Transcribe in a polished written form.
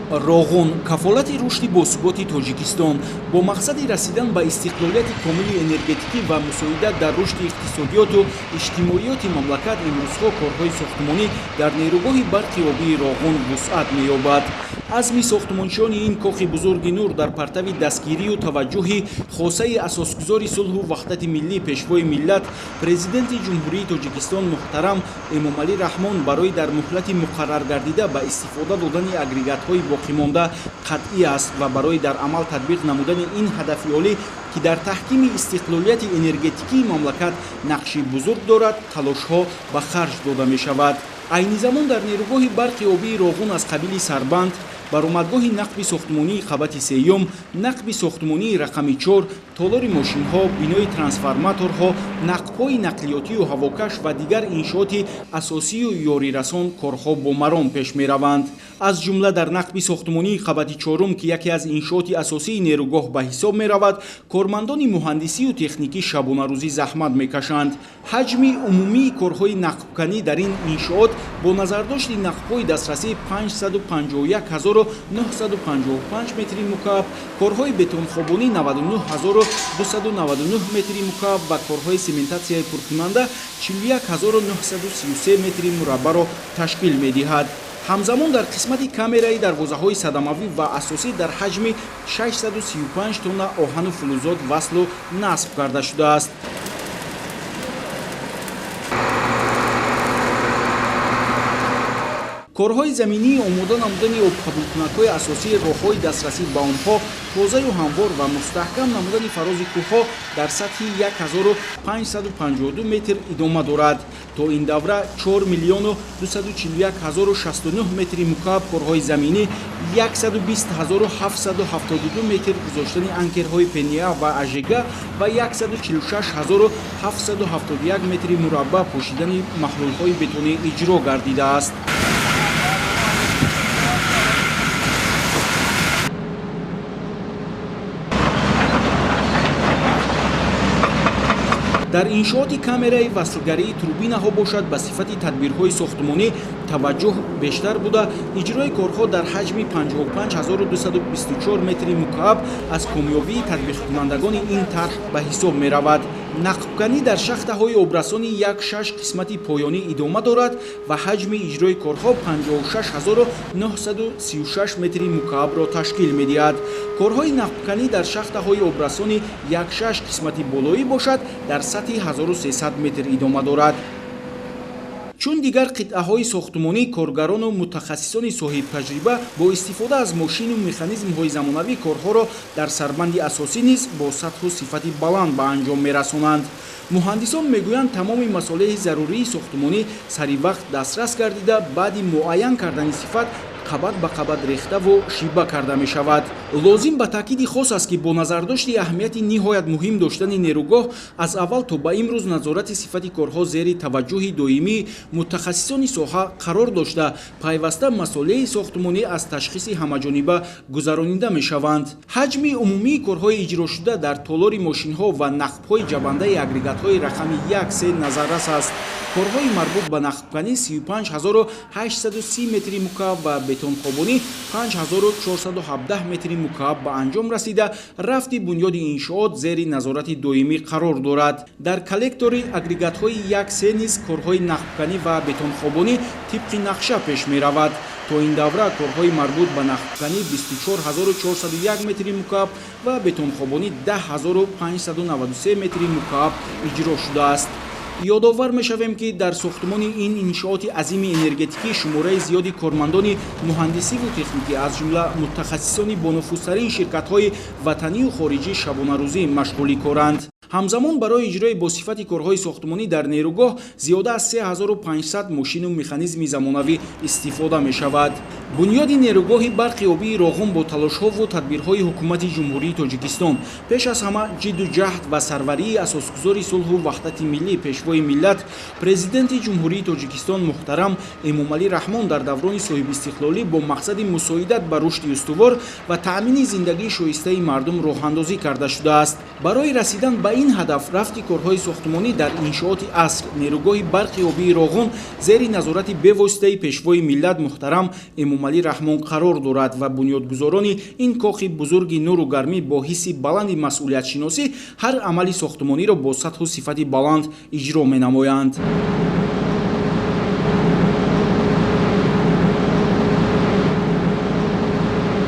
Роғун кафолати рушди босуботи Тоҷикистон бо мақсади расидан ба истиқлолияти комили энергетикӣ ва мусоидат дар рушди иқтисодиёту иҷтимоиёти мамлакат имрӯзҳо корҳои сохтмонӣ дар нерӯгоҳи барқи обии Роғун вусъат меёбад. Азми сохтмончиёни ин кохи бузурги нур дар партави дастгирию таваҷҷӯҳи хосаи асосгузори сулҳу ваҳдати миллӣ, пешвои миллат, президенти Ҷумҳурии Тоҷикистон муҳтарам Эмомалӣ Раҳмон барои дар муҳлати муқарраргардида ба истифода додани агрегатҳои боқимонда қатъӣ аст ва барои дар амал татбиқ намудани ин ҳадафи олӣ, ки дар таҳкими истиқлолияти энергетикии мамлакат нақши бузург дорад, талошҳо ба харҷ дода мешавад. Айни замон дар нерӯгоҳи барқи обии Роғун аз қабили сарбанд, баромадгоҳи нақби сохтмонии қабати сеюм, нақби сохтмонии рақами 4, толори мошинҳо, бинои трансформаторҳо, нақбҳои нақлиётию ҳавокаш ва дигар иншооти асосию ёрирасон корҳо бо маром пеш мераванд. Аз ҷумла дар нақби сохтмонии қабати чорум, ки яке аз иншооти асосии нерӯгоҳ ба ҳисоб меравад, кормандони муҳандисию техникӣ шабонарӯзӣ заҳмат мекашанд. Ҳаҷми умумии корҳои нақбканӣ дар ин иншоот бо назардошти нақбҳои дастрасӣ 551 955 метри мукааб, корҳои бетонхобонӣ 99 299 метри мукааб ва корҳои сементатсияи пуркунанда 41 933 метри мураббаъро ташкил медиҳад. Ҳамзамон дар қисмати камераи дарвозаҳои садамавӣ ва асосӣ дар ҳаҷми 635 тонна оҳану фулузот васлу насб карда шудааст. Корҳои заминии омода намудани обқабулкунакҳои асосии, роҳҳои дастрасӣ ба онҳо, тозаю ҳамвор ва мустаҳкам намудани фарози кӯҳҳо дар сатҳи 1552 метр идома дорад. То ин давра 4 миллиону 241 069 метри мукааб корҳои заминӣ, 120 772 метр гузоштани анкерҳои ПНА ва АЖГ ва 146 771 метри мураббаъ пӯшидани маҳлулҳои бетонӣ иҷро гардидааст. Дар иншооти камераи васлгарии турбинаҳо бошад, ба сифати тадбирҳои сохтмонӣ таваҷҷӯҳ бештар буда, иҷрои корҳо дар ҳаҷми 55 224 метри мукааб аз комёбии татбиқкунандагони ин тарҳ ба ҳисоб меравад. Нақбканӣ дар шахтаҳои обрасони 1-6 қисмати поёнӣ идома дорад ва ҳаҷми иҷрои корҳо 56 936 метри мукаабро ташкил медиҳад. Корҳои нақбканӣ дар шахтаҳои обрасони 1-6 қисмати болоӣ бошад, дар сатҳи 1300 метр идома дорад. Чун дигар қитъаҳои сохтмонӣ, коргарону мутахассисони соҳибтаҷриба бо истифода аз мошину механизмҳои замонавӣ корҳоро дар сарбанди асосӣ низ бо сатҳу сифати баланд ба анҷом мерасонанд. Муҳандисон мегӯянд, тамоми масолеҳи зарурии сохтмонӣ сари вақт дастрас гардида, баъди муайян кардани сифат қабат ба қабат рехтаву шиба карда мешавад. Лозим ба таъкиди хос аст, ки бо назардошти аҳамияти ниҳоят муҳим доштани нерӯгоҳ, аз аввал то ба имрӯз назорати сифати корҳо зери таваҷҷӯҳи доимии мутахассисони соҳа қарор дошта, пайваста масолеҳи сохтмонӣ аз ташхиси ҳамаҷониба гузаронида мешаванд. Ҳаҷми умумии корҳои иҷрошуда дар толори мошинҳо ва нақбҳои ҷавандаи агрегатҳои рақами 1-3 назаррас аст. Корҳои марбут ба нақбканӣ 35 830 метри мукааб ва бетонхобонӣ 5417 метри мукааб ба анҷом расида, рафти бунёди иншоот зери назорати доимӣ қарор дорад. Дар коллектори агрегатҳои 1-3 низ корҳои нақбканӣ ва бетонхобонӣ тибқи нақша пеш меравад. То ин давра корҳои марбут ба нақбканӣ 24 401 метри мукааб ва бетонхобонӣ 10 593 метри мукааб иҷро шудааст. Ёдовар мешавем, ки дар сохтмони ин иншооти азими энергетикӣ шумораи зиёди кормандони муҳандисиву техникӣ, аз ҷумла мутахассисони бонуфузтарин ширкатҳои ватанию хориҷӣ, шабонарӯзӣ машғули коранд. Ҳамзамон барои иҷрои босифати корҳои сохтмонӣ дар нерӯгоҳ зиёда аз 3500 мошину механизми замонавӣ истифода мешавад. Бунёди нерӯгоҳи барқи обии Роғун бо талошҳову тадбирҳои Ҳукумати Ҷумҳурии Тоҷикистон, пеш аз ҳама ҷидду ҷаҳд ва сарварии асосгузори сулҳу ваҳдати миллӣ, пешвои миллат, президенти Ҷумҳурии Тоҷикистон муҳтарам Эмомалӣ Раҳмон дар даврони соҳибистиқлолӣ бо мақсади мусоидат ба рушди устувор ва таъмини зиндагии шоистаи мардум роҳандозӣ карда шудааст. Барои расидан ба ин ҳадаф рафти корҳои сохтмонӣ дар иншооти аср, нерӯгоҳи барқи обии Роғун, зери назорати бевоситаи пешвои миллат муҳтарам Эмомалӣ Эмомалӣ Раҳмон қарор дорад ва бунёдгузорони ин кохи бузурги нуру гармӣ бо ҳисси баланди масъулиятшиносӣ ҳар амали сохтмониро бо сатҳу сифати баланд иҷро менамоянд.